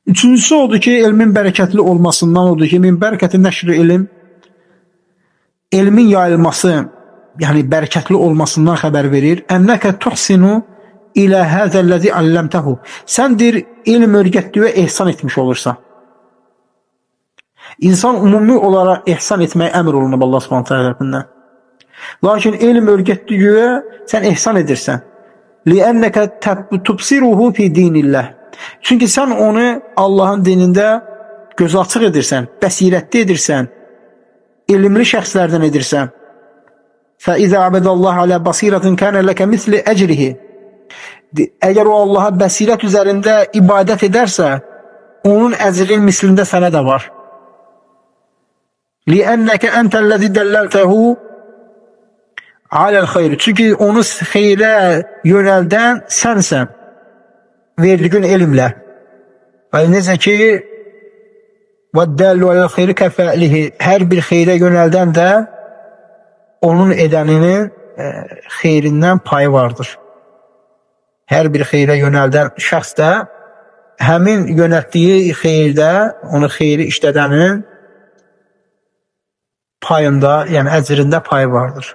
Üçüncüsü odur ki, elmin bərəkətli olmasından odur ki, min bərəkəti nəşri elm, elmin yayılması, yəni bərəkətli olmasından xəbər verir. Ennəkə tuhsinu ilə həzəl-ləzi alləmtəhu. Sən deyir, elm öyrətdiyə ehsan etmiş olursan. İnsan ümumi olaraq ehsan etməyə əmr olunub Allah Subhanahu taala tərəfindən. Lakin elm öyrətdiyə sən ehsan edirsən. Li'annaka tubsiruhu fi dinillah. Çünki sən onu Allahın dinində gözü açıq edirsən, bəsirətli edirsən, elmli şəxslərdən edirsən. Fəizə abədallah alə basiratin kənə ləkə misli əcrihi. Əgər o Allaha bəsirət üzərində ibadət edərsə, onun əcrinin mislində sənə də var. Li'annaka entəl-ləzi dəlləltəhu aləl xeyr. Çünki onu xeyrə yönəldən sənsən verdiğin elmlə. Və necə ki وَالدَّالُ عَلَى الْخَيْرِ كَفَعِلِهِ. Hər bir xeyrə yönəldən də onun edəninin xeyrindən payı vardır. Hər bir xeyrə yönəldən şəxs də həmin yönəltdiyi xeyirdə onu xeyri işlədənin payında, yəni əcrində payı vardır.